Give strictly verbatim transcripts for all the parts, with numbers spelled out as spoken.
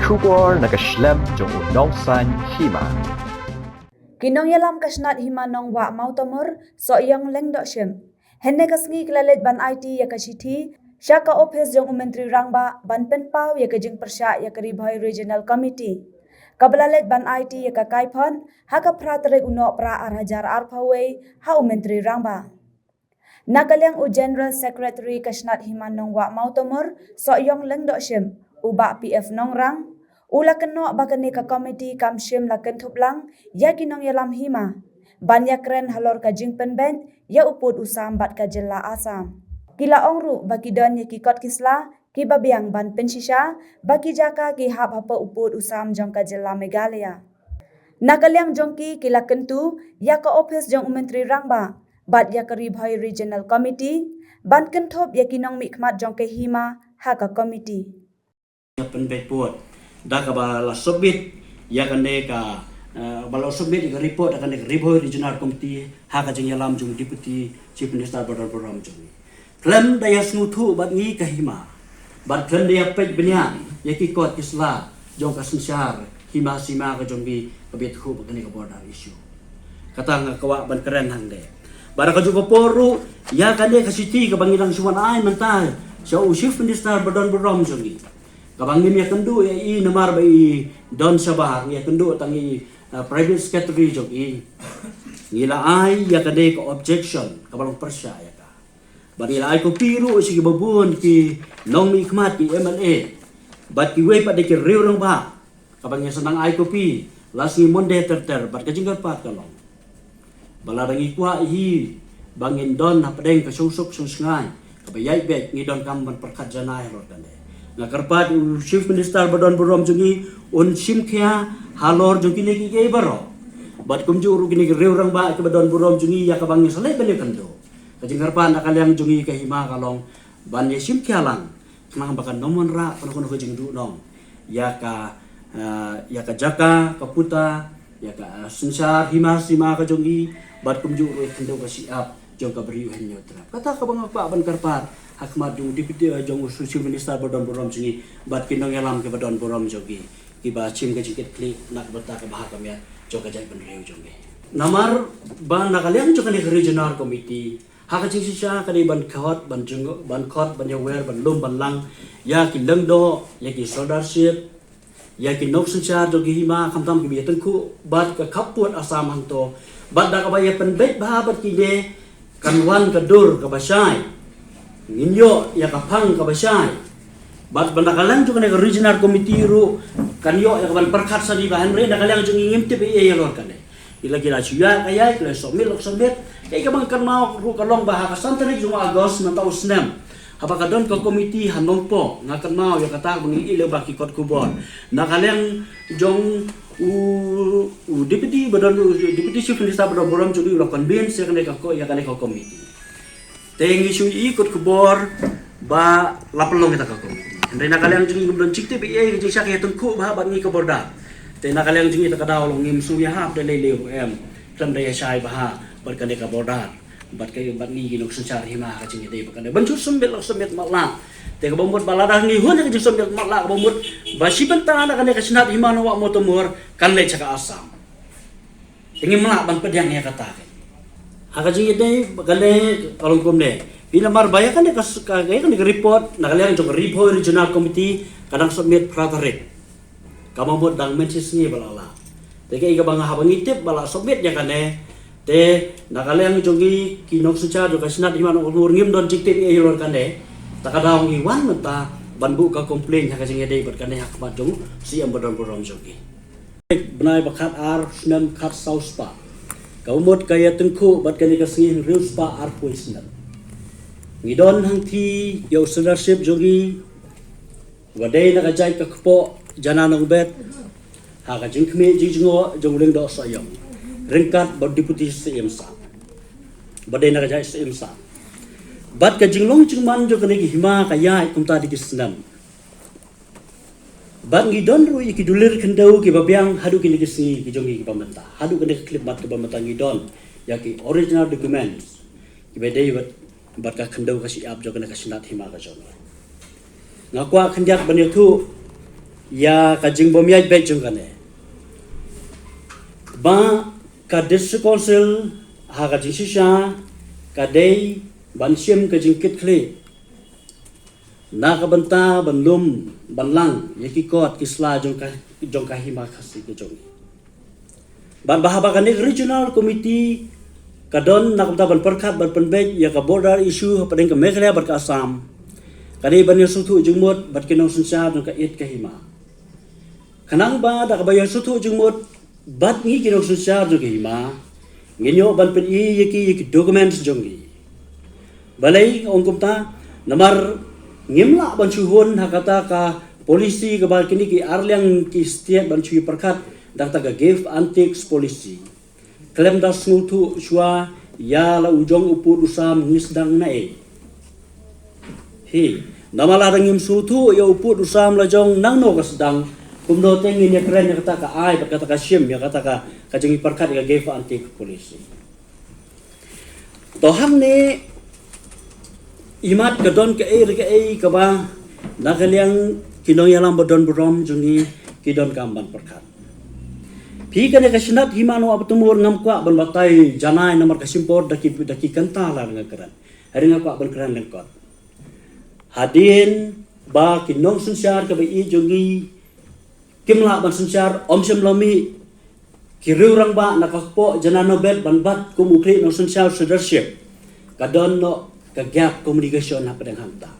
Khubor na ka shlem jong u nongsaiñ hima. Ki nongïalam ka shnat hima Nongwah Mawtamur, Sohiong Lyngdoh Shim, hynne ka sngi ki la leit ban aiti ïa ka shithi sha ka ophis jong u Myntri Rangbah ban pynpaw ïa ka jingpyrshah ïa ka Ri Bhoi Regional Committee, kaba la leit ban aiti ïa ka kaiphod ha ka phra tarik u Nohprah ar hajar arphew wei ha u Myntri Rangbah. Na ka liang u General Secretary ka shnat hima Nongwah Mawtamur, Sohiong Lyngdoh Shim, u Bah P F Nongrang, u la kynnoh ba kane ka komiti kam shym la kynthup lang ïa ki nongïalam hima ban ïakren halor ka jingpynbeit ïa u pud u sam bad ka jylla Assam. Ki la ong ruh ba ki don ïa ki kot ki sla kiba biang ban pynshisha ba ki jaka ki hap hapoh u pud u sam jong ka jylla Meghalaya. Na ka liang jong ki, ki la kyntu ïa ka ophis jong u Myntri Rangbah bad ïa ka Ri Bhoi Regional Committee ban kynthup ïa ki nongmihkhmat jong ka hima ha ka komiti. Ïa pynbeit pud da kaba la submit ïa kane ka, eh, ba la submit ïa ka report da kane ka Ri Bhoi Regional Committee ha ka jingïalam jong Deputy Chief Minister ba don burom jong ngi. Khlem da ïa sngewthuh bad ngi ka hima, bad khlem da ïa peit bniah ïa ki kot ki sla jong ka synshar hima sima ka jong ngi kaba ïathuh bad kane ka border issue. Kata nga kwah ban kren hangne. Bad ha kajuh ka por ruh, ïa kane ka shithi kaba ngi dang shu wan ai mynta sha u Chief Minister ba don burom jong ngi, kaba ngim ïakynduh ïa i namar ba i don shabar, ngi ïakynduh tang i, uh, Private Secretary jong i. Ngi la ai ïa kane ka objection kaba long pyrshah ïa ka. Bad ngi la ai kopi ruh sha kiba bun ki nongmihkhmat, ki M L A bad kiwei pat de ki riew rangbah, kaba ngi sa nang ai kopi la sngi Monday ter ter. Bad ka jingkyrpad ka long ba lada ngi kwah hi ba ngin don hapdeng ka shongsuk shongshngaiñ kaba ïaid beit, ngi donkam ban pyrkhat janai halor kane. Nga kyrpad u Chief Minister ba don burom jong ngi un shim khia halor jong kine kiei kiei baroh. Bad kumjuh ruh kine ki riew rangbah kiba don burom jong ngi ïa kaba ngi sa leit ban ïakynduh. Ka jingkyrpad na ka liang jong ngi ka hima ka long ban ïa shim khia lang, khnang ba kan ym wanrah kano kano ka jingduhnong ïa ka, eh, ïa ka jaka ka puta, ïa ka, eh, synshar hima sima ka jong ngi, bad kumjuh ruh ïa ka khyndew ka shyiap jong ka Bri u Hynñiewtrep. Kata kaba nga kwah ban kyrpad ha khmat jong u Deputy, eh, jong u Chief Minister ba don burom jong ngi bad ki nongïalam kiba don burom jong ngi kiba shim ka jingkitkhlieh na ka bynta ka bha ka miat jong ka jaitbynriew jong ngi. Namar ba na ka liang jong kane ka Regional Committee, ha ka jingshisha ka dei ban khot, ban jing, ban khot, ban ïawer, ban lum, ban lang ïa ki lyngdoh, ïa ki soldarship, ïa ki nongsynshar jong ki hima, khamtam kiba ïatyngkhuh bad ka khappud Assam hangto. Bad da kaba ïa pynbeit bha bad kine, kan wan ka dur kaba shai, ngin ïoh ïa ka phang kaba shai. Bad ban da ka liang jong kane ka Regional Committee ruh kan ïoh ïa ka ban pyrkhat sani bha, hynrei na ka liang jong ngi ngim tip ei ei halor kane. Ki la, ki la shu ïaid ka ïaid, ki la submit la submit. Kaei kaba nga kynmaw ruh ka long ba ha ka san tarik jong u August mynta u snem, haba ka don ka komiti ha Nongpoh, nga kynmaw ïa kata kaba ngi ïohi lyngba ki kot khubor, na ka liang jong u, u Deputy ba don, u Deputy Chief Minister ba don burom jong ngi u la convince ïa kane ka ko, ïa kane ka komiti. Te ngi shu ïohi kot khubor ba la pynlong ïa kata ka komiti. Hynrei na ka liang jong ngi ngim don jingtip ei ei, ka jingshah ka ïatyngkhuh bha bad ngi ka border. Te na ka liang jong ngi ta ka daw long ngim shu ïahap da lei lei ruh em, khlem da ïashai bha bad kane ka border, bad ka, bad ngi ki nongsynshar hima ha ka jingïadei bad kane. Ban shu submit la submit matlah. Te kaba mut ba lada ngi hun ïa ka jingsubmit matlah, kaba mut ba shi bynta na kane ka shnat hima Nongwah Mawtamur kan leit sha ka Assam. Te ngim lah ban pdiang ïa kata. Ha ka jingïadei bad kane ka long kumne. Phi, namar ba ïa kane ka, ka, ïa kane ka report na ka liang jong ka Ri Bhoi Regional Committee ka dang submit phra tarik. Kaba mut dang mynshisngi ba la lah. Te kaei kaba nga, haba ngi tip ba la submit ïa kane, te na ka liang jong ngi ki nongsynshar jong ka shnat hima Nongwah Mawtamur ngim don jingtip ei ei halor kane. Ta ka daw ngi wan mynta ban buh ka complaint ha ka jingïadei bad kane ha khmat jong u C M ba don burom jong ngi. Bnai ba khat ar, snem khat saw spah, kaba mut ka ïatyngkhuh bad kane ka sngi hynriew spah arphew snem. Ngi don hangthie ïa u soldarship jong ngi, uba dei na ka jait ka kpoh Jana Nongbet, ha ka jingkhmih jingjngoh jong u Lyngdoh Sohiong, ryngkat bad u Deputy C M sah, ba dei na ka jait C M sah. Bad ka jinglong jingman jong kane ka hima ka ïaid kumta da ki snem. Bad ngi don ruh ïa ki dulir khyndew kiba biang haduh kine ki sngi ki jong ngi kiba mynta. Haduh kane ka khyllipmat kaba mynta ngi don ïa ki original documents kiba dei bad, bad ka khyndew ka shyiap jong kane ka shnat hima ka jong ngi. Nga kwah khyndiat ban ïathuh ïa ka jingbym ïaid beit jong kane. Ba ka District Council ha ka jingshisha ka dei ban shim ka jingkitkhlieh na ka bynta ban lum ban lang ïa ki kot ki sla jong ka, jong ka hima Khasi ka jong ngi. Bad ba haba kane ka Regional Committee ka don na ka bynta ban pyrkhat bad pynbeit ïa ka border issue hapdeng ka Meghalaya bad ka Assam, ka dei ban ïasngewthuh jingmut bad ki nongsynshar jong ka ïit ka hima. Khnang ba da kaba ïasngewthuh jingmut bad ngi ki nongsynshar jong ka hima, ngin ïoh ban pyni ïa ki, ïa ki documents jong ngi. Balei ong kumta? Namar ngim lah ban shu hun ha kata ka policy kaba kine ki arliang ki state ban shu pyrkhat, da kata ka give and takes policy. Khlem da sngewthuh shuwa ïa la u jong u pud u sam ngi sdang naei. Hi, namar lada ngim sngewthuh ïa u pud u sam la jong nangno ka sdang, kumno te ngin ïakren ïa kata ka ai bad kata ka shim ïa kata ka, ka jingpyrkhat ïa ka give and take policy. To hangne imat ka don kaei re kaei kaba na ka liang ki nongïalam ba don burom jong ngi ki donkam ban pyrkhat. Phi, kane ka Shnat Hima Nongwah Mawtamur ngam kwah ban batai janai namar ka shim por da ki, da ki kynta la nga kren. Hynrei nga kwah ban kren lyngkot. Hadien ba ki nongsynshar kaba ïeit jong ngi kim lah ban synshar, ym shym la mih ki riew rangbah na ka kpoh Jananoh Bed ban bat kum u khlieh nongsynshar, suddership, ka don noh ka gap communication hapdeng hangta.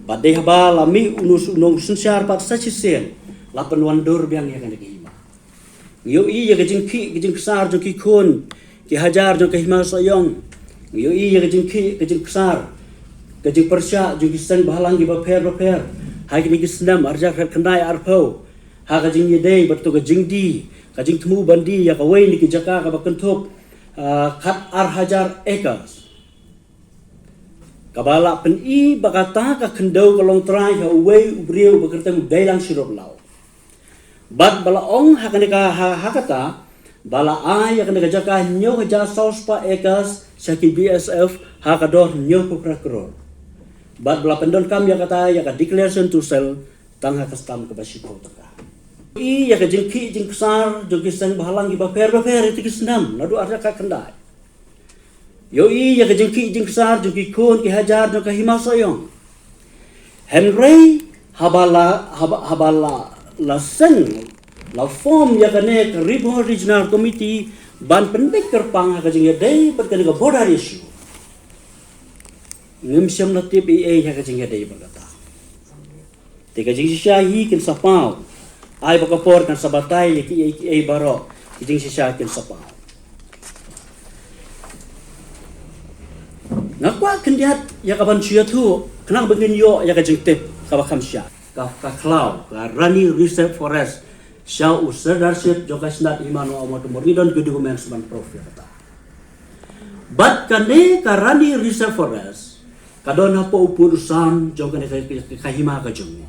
Bad dei haba la mih u nong, u nongsynshar pat sa shisien la pynwandur biang ïa kane ka hima. Ngi ïohi ïa ka jingkhih ka jingksar jong ki khun ki hajar jong ka hima Sohiong. Ngi ïohi ïa ka jingkhih ka jingksar, ka jingpyrshah jong ki seng bhalang kiba pher bapher ha kine ki snem arhajar khatkhyndai arphew ha ka jingïadei bad to ka jingdie, ka jingthmu ban die ïa kawei na ki jaka kaba kynthup, ah, khat ar hajar acres. Kaba la pyni ba kata ka khyndew ka long trai ha uwei u briew uba kyrteng u Deilang Shirup Law. Bad ba la ong ha kane ka, ha, ha kata, ba la ai ïa kane ka jaka hynñiew hajar saw spah acres sha ki B S F ha ka dor hynñiewphew phra klur. Bad ba la pyndonkam ïa kata ïa ka declaration to sell tang ha ka stamp kaba shiphew tyngka. Ïa ka jingkhih jingksar jong ki seng bhalang kiba pher bapher ïa ki snem naduh arhajar khatkhyndai. Ïohi ïa ka jingkhih jingksar jong ki khun ki hajar jong ka hima Sohiong. Hynrei haba la, haba, haba la, la seng, la form ïa kane ka Ri Bhoi Regional Committee ban pynbeit kyrpang ha ka jingïadei bad kane ka border issue, ngim shym la tip ei ei ha ka jingïadei bad kata. Te ka jingshisha hi kin sa paw. Ai ba ka por kan sa batai ïa kiei kiei baroh. Ka jingshisha kin sa paw. Nga kwah khyndiat ïa ka ban shu ïathuh khnang ba ngin ïoh ïa ka jingtip kaba kham shai. Ka, ka khlaw ka Rani Reserve Forest sha u suddership jong ka Shnat Hima Nongwah Mawtamur, ngi don ki documents ban proof ïa kata. Bad kane ka Rani Reserve Forest ka don hapoh u pud u sam jong kane ka, ka, ka hima ka jong ngi.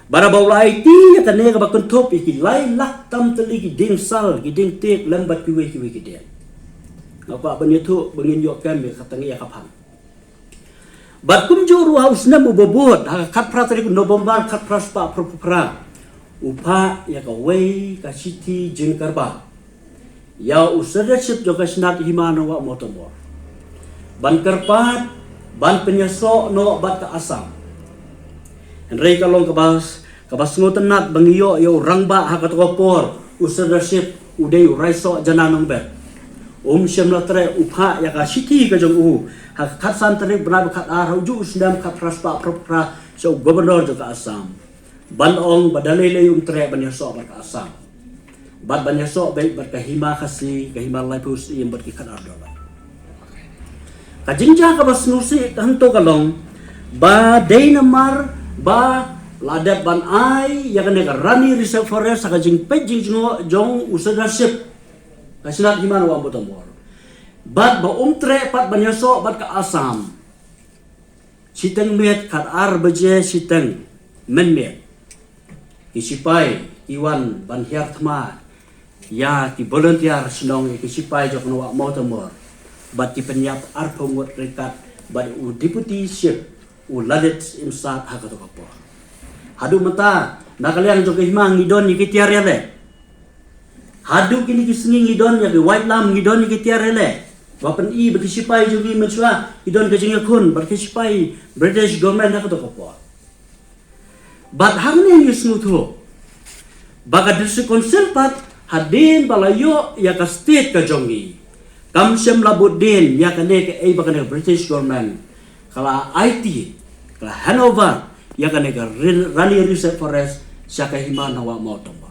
Bad haba u la aiti ïa kane kaba kynthup ïa ki lai lak tam tylli ki dieng sal, ki dieng tiek lem bad kiwei kiwei ki dieng. Nga kwah ban ïathuh ba ngin ïoh kem ïa ka tang ïa ka phang. Bad kumjuh ruh ha u snem uba bud, ha ka khatphra tarik November khatphra spah phra phew phra, u phah ïa kawei ka shithi jingkyrpad ïa u suddership jong ka Shnat Hima Nongwah Mawtamur ban kyrpad ban pynïasoh noh bad ka Assam. Hynrei ka long kaba, kaba sngewtynnat ba ngi ïoh ïa u rangbah ha kato ka por, u suddership u dei u Raisoh Jananoh Bed. Um shym la treh u phah ïa ka shithi ka jong u ha ka khatsan tarik bnai ba khatar ha ujuh u snem khatphra spah phra phew phra sha u governor jong ka Assam. Ban ong ba da lei lei um treh ban ïasoh bad ka Assam. Bad ban ïasoh beit bad ka hima Khasi, ka hima laiphew syiem bad ki khatar dollar. Ka jingjia kaba sngewsih hangto ka long ba dei namar ba la dep ban ai ïa kane ka Rani Reserve Forest ha ka jingpeit jingjngoh jong u suddership ka Shnat Hima Nongwah Mawtamur. Bad ba um treh pat ban ïasoh bad ka Assam. Shiteng miet, khatar baje shiteng mynmiet, ki sipai ki wan ban hiar thma ïa ki volunteer shnong, ïa ki sipai jong ka Nongwah Mawtamur. Bad ki pynïap arphew ngut ryngkat bad u deputy chief u Lalit Imsat ha kato ka por. Haduh mynta, na ka liang jong ka hima ngi don ïa ki tiar ïaleh. Haduh kine ki sngi ngi don ïa ki waitlam, ngi don ïa ki tiar ïaleh. Ba pyni ba ki shipai jong ngi mynshuwa ki don ka jingïakhun bad ki shipai British government ha kato ka por. Bad hangne ngi sngewthuh ba ka District Council pat hadien ba la ïoh ïa ka state ka jong ngi, kam shym la bud dien ïa kane kaei ba kane ka British government ka la aiti, ka la handover ïa kane ka Ri-, Rani Reserve Forest sha ka hima Nongwah Mawtawmluh.